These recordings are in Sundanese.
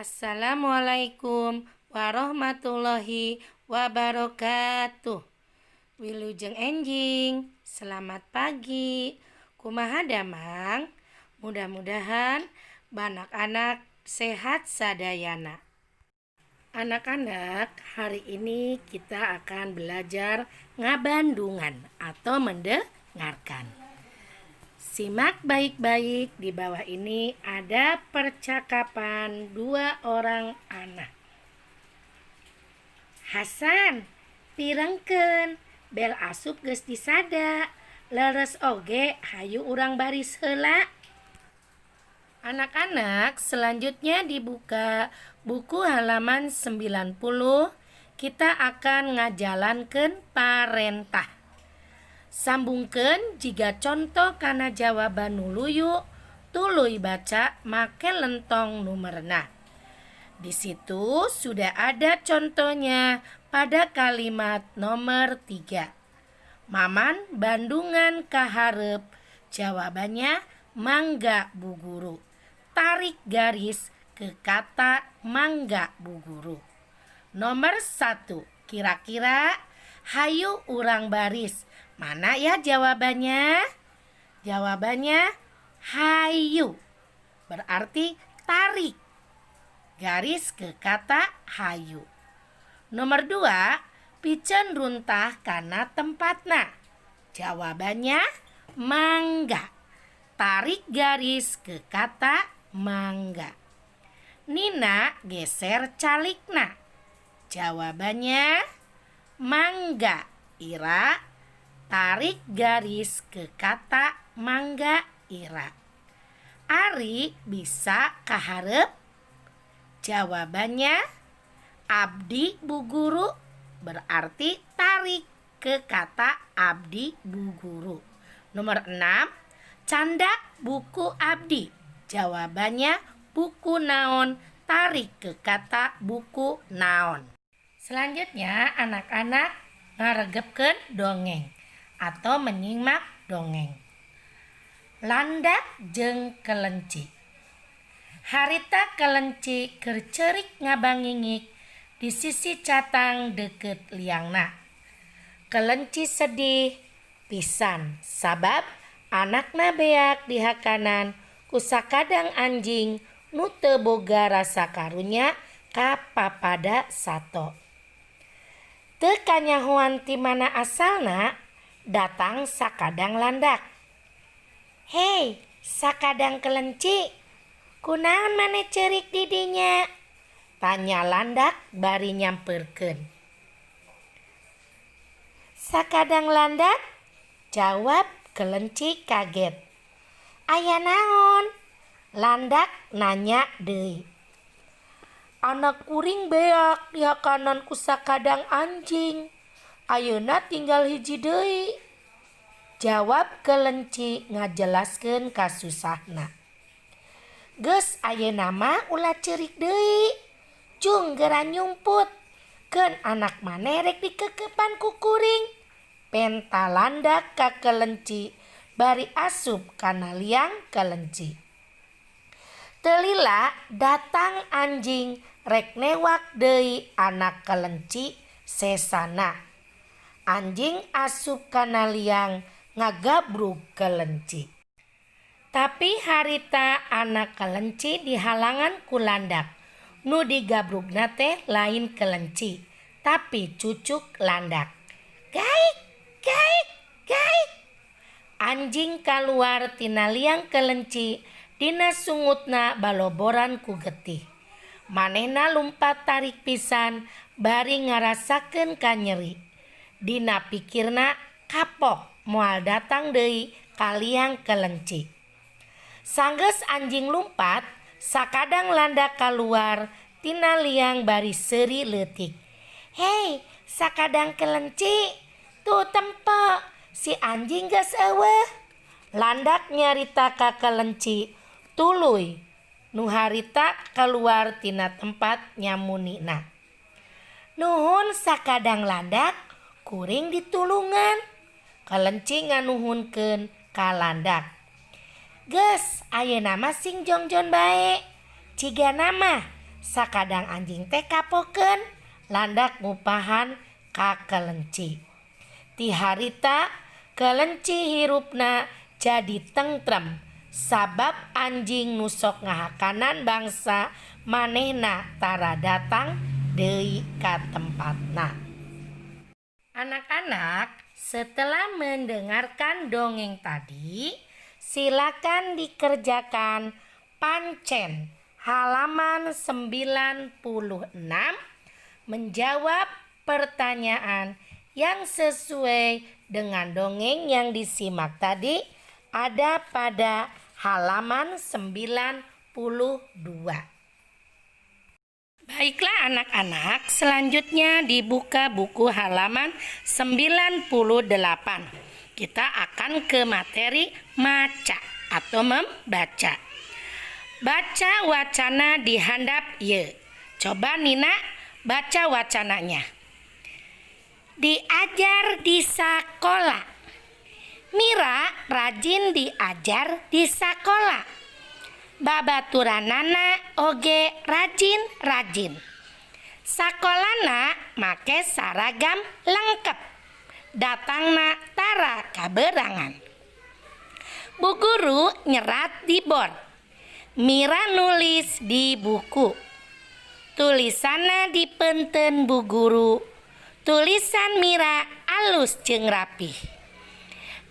Assalamualaikum warahmatullahi wabarakatuh. Wilujeng enjing, selamat pagi. Kumaha damang? Mudah-mudahan anak-anak sehat sadayana. Anak-anak, hari ini kita akan belajar ngabandungan atau mendengarkan. Simak baik-baik, di bawah ini ada percakapan dua orang anak. Hasan, pirengkeun, bel asup geus disada. Leres oge, hayu urang baris heula. Anak-anak, selanjutnya dibuka buku halaman 90. Kita akan ngajalankeun parentah. Sambungkeun jiga conto kana jawaban nu luyu, tuluy baca make lentong nu merenah. Di situ sudah ada contohnya pada kalimat nomor 3. Maman bandungan kaharep, jawabannya mangga, Bu Guru. Tarik garis ke kata mangga, Bu Guru. Nomor 1, kira-kira hayu urang baris. Mana ya jawabannya? Jawabannya hayu. Berarti tarik garis ke kata hayu. Nomor 2, piceun runtah kana tempatna. Jawabannya mangga. Tarik garis ke kata mangga. Nina geser calikna. Jawabannya mangga, Ira. Tarik garis ke kata mangga, Ira. Ari bisa kaharep. Jawabannya abdi, Bu Guru. Berarti tarik ke kata abdi, Bu Guru. Nomor 6, candak buku abdi. Jawabannya buku naon, tarik ke kata buku naon. Selanjutnya, anak-anak ngaregepkeun dongeng atau menyimak dongeng. Landak jeung Kelenci. Harita kelenci keur ceurik ngabangingik di sisi catang deket liangna. Kelenci sedih pisan sabab anakna beak dihakanan ku sakadang anjing nu teu boga rasa karunya ka papada sato. Teu kanyahoan ti mana asalna, datang sakadang landak. "Hei, sakadang kelenci, kunaon maneh ceurik di dinya?" tanya landak bari nyamperkeun. "Sakadang landak," jawab kelenci kaget. "Aya naon?" Landak nanya deui. "Anak kuring beak dihakanan ku sakadang anjing. Ayeuna tinggal hiji deui," jawab kelenci ngajelaskeun kasusahna. "Geus, ayeuna mah ulah ceurik deui. Cung geura nyumput. Keun anak maneh rek dikekepan ku kuring," penta landak ka kelenci bari asup kana liang kelenci. Teu lila datang anjing rek newak deui anak kelenci sesana. Anjing asup kana liang, ngagabrug kelenci. Tapi harita anak kelenci dihalangan ku landak. Nu digabrugna teh lain kelenci, tapi cucuk landak. Gaik, gaik, gaik. Anjing kaluar tina liang kelenci, dina sungutna baloboran ku getih. Manehna lumpat tarik pisan bari ngarasakeun kanyeri. Dina pikirna kapok moal datang deui ka liang kelenci. Sanggeus anjing lumpat, sakadang landak kaluar tina liang bari seuri leutik. "Hei, sakadang kelenci, tuh tempo, si anjing geus euweuh," landak nyarita ka kelenci tuluy nu harita kaluar tina tempat nyamunina. "Nuhun, sakadang landak, kuring ditulungan," kelenci nganuhunkeun ka landak. "Geus, ayeuna mah sing jongjon bae. Cigana mah Sakadang anjing teh kapokeun landak ngupahan ka kelenci. Ti harita kelenci hirupna jadi tentrem sabab anjing nu sok ngahakanan bangsa manehna tara datang deui ka tempatna. Anak-anak, setelah mendengarkan dongeng tadi, silakan dikerjakan pancen halaman 96, menjawab pertanyaan yang sesuai dengan dongeng yang disimak tadi ada pada halaman 92. Baiklah anak-anak, selanjutnya dibuka buku halaman 98. Kita akan ke materi maca atau membaca. Baca wacana di handap ieu. Coba Nina baca wacananya. Diajar di sekolah. Mira rajin diajar di sekolah. Babaturanana oge rajin-rajin. Sakolana make saragam lengkap. Datangna tara kaberangan. Bu guru nyerat di bor. Mira nulis di buku. Tulisanna dipeunteun bu guru. Tulisan Mira alus jeung rapih.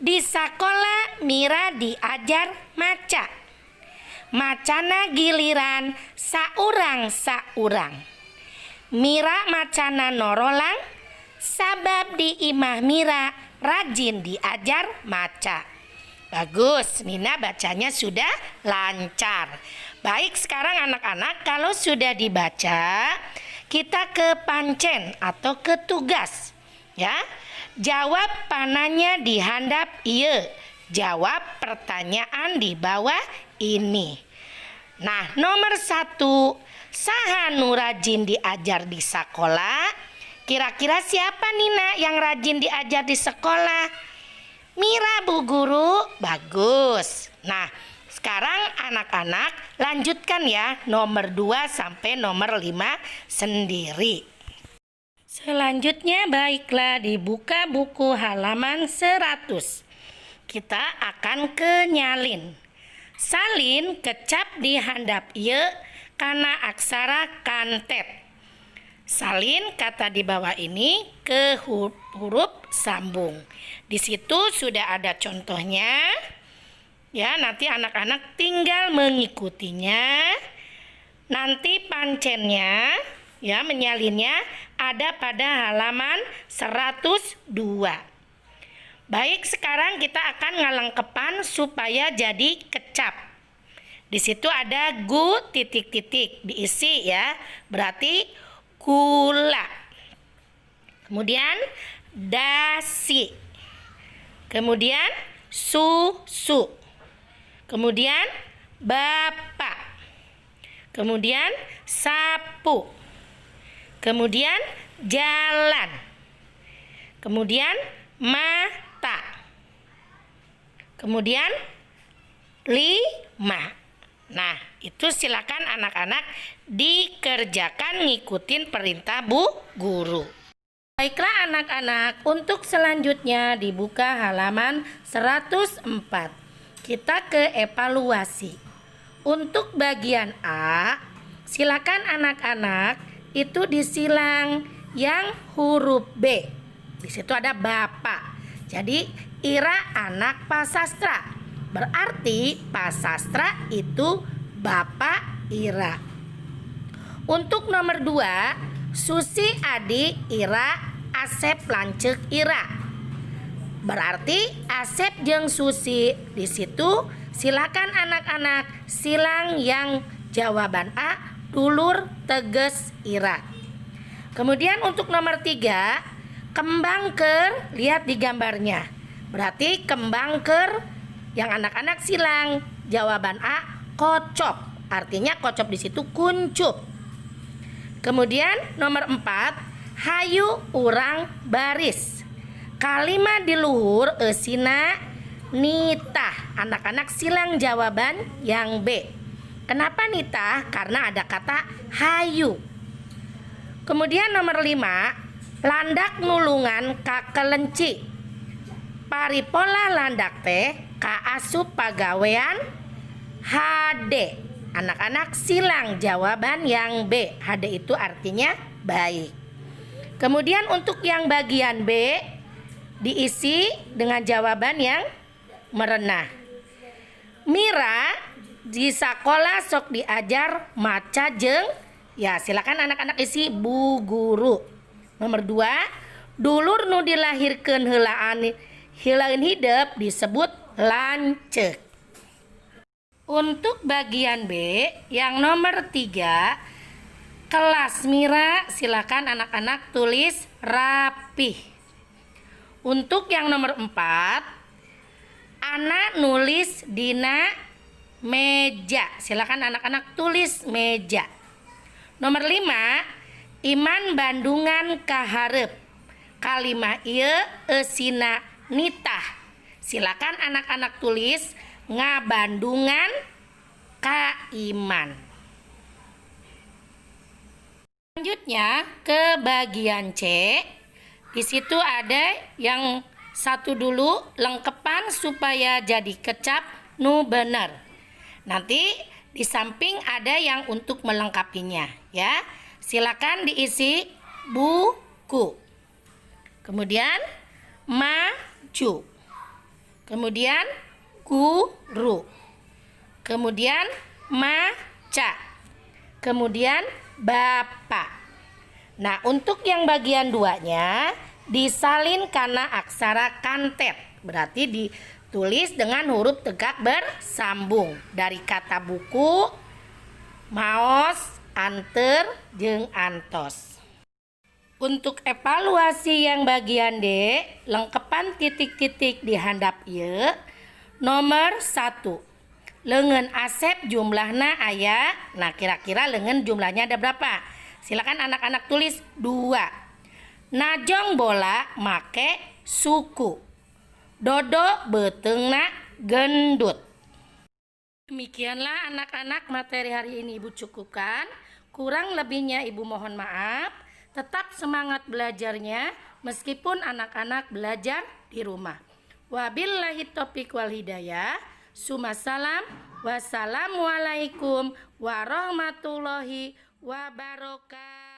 Di sakola Mira diajar maca. Macana giliran saurang-saurang. Mira macana norolang sabab di imah Mira rajin diajar maca. Bagus, Nina bacanya sudah lancar. Baik, sekarang anak-anak kalau sudah dibaca, kita ke pancen atau ke tugas. Ya. Jawab pananya di handap ieu. Jawab pertanyaan di bawah ini. Nah, nomor 1, saha nu rajin diajar di sekolah? Kira-kira siapa, Nina, yang rajin diajar di sekolah? Mira, Bu Guru. Bagus. Nah, sekarang anak-anak lanjutkan ya nomor 2 sampai nomor 5 sendiri. Selanjutnya baiklah dibuka buku halaman 100. Kita akan ke nyalin. Salin kecap di handap ieu kana aksara kantet. Salin kata di bawah ini ke huruf sambung. Di situ sudah ada contohnya. Ya, nanti anak-anak tinggal mengikutinya. Nanti pancennya ya, menyalinnya ada pada halaman 102. Baik, sekarang kita akan ngalengkepan supaya jadi kecap. Di situ ada gu titik-titik diisi ya, berarti gula. Kemudian dasi. Kemudian susu. Kemudian bapak. Kemudian sapu. Kemudian jalan. Kemudian mata. Kemudian 5. Nah, itu silakan anak-anak dikerjakan ngikutin perintah Bu Guru. Baiklah anak-anak, untuk selanjutnya dibuka halaman 104. Kita ke evaluasi. Untuk bagian A, silakan anak-anak itu disilang yang huruf B. Di situ ada bapak. Jadi Ira anak Pak Sastra. Berarti Pak Sastra itu Bapak Ira. Untuk nomor 2, Susi Adi Ira, Asep lanceuk Ira. Berarti Asep jeung Susi di situ silakan anak-anak silang yang jawaban A, dulur teges Ira. Kemudian untuk nomor 3, kembang keur, lihat di gambarnya. Berarti kembang keur yang anak-anak silang jawaban A, kocop. Artinya kocop di situ kuncup. Kemudian nomor 4, hayu urang baris. Kalimat di luhur eusina nitah. Anak-anak silang jawaban yang B. Kenapa nitah? Karena ada kata hayu. Kemudian nomor 5, landak nulungan ka kelenci. Paripolah landak teh kaasup pagawean hade. Anak-anak silang jawaban yang B. Hade itu artinya baik. Kemudian untuk yang bagian B diisi dengan jawaban yang merenah. Mira di sekolah sok diajar maca jeung, ya, silakan anak-anak isi bu guru. Nomor 2, dulur nu dilahirkeun heulaan heulaeun hidep disebut lanceuk. Untuk bagian B yang nomor 3, kelas Mira, silakan anak-anak tulis rapih. Untuk yang nomor 4, anak nulis dina meja. Silakan anak-anak tulis meja. Nomor 5, Iman Bandungan kaharep. Kalimah ieu eusina nitah. Silakan anak-anak tulis ngabandungan ka Iman. Selanjutnya ke bagian C. Di situ ada yang satu dulu, lengkepan supaya jadi kecap nu bener. Nanti di samping ada yang untuk melengkapinya ya. Silakan diisi buku. Kemudian maju. Kemudian guru. Kemudian maca. Kemudian bapak. Nah, untuk yang bagian duanya disalin karena aksara kantet. Berarti ditulis dengan huruf tegak bersambung dari kata buku, maos, anter, jeung antos. Untuk evaluasi yang bagian D, lengkepan titik-titik di handap ieu. Nomor 1. Leungeun Asep jumlahna aya. Nah, kira-kira leungeun jumlahnya ada berapa? Silakan anak-anak tulis 2. Najong bola make suku. Dodo beuteungna gendut. Demikianlah, anak-anak, materi hari ini Ibu cukupkan. Kurang lebihnya Ibu mohon maaf. Tetap semangat belajarnya meskipun anak-anak belajar di rumah. Wabillahi taufiq wal hidayah. Sumasalam. Wassalamualaikum warahmatullahi wabarakatuh.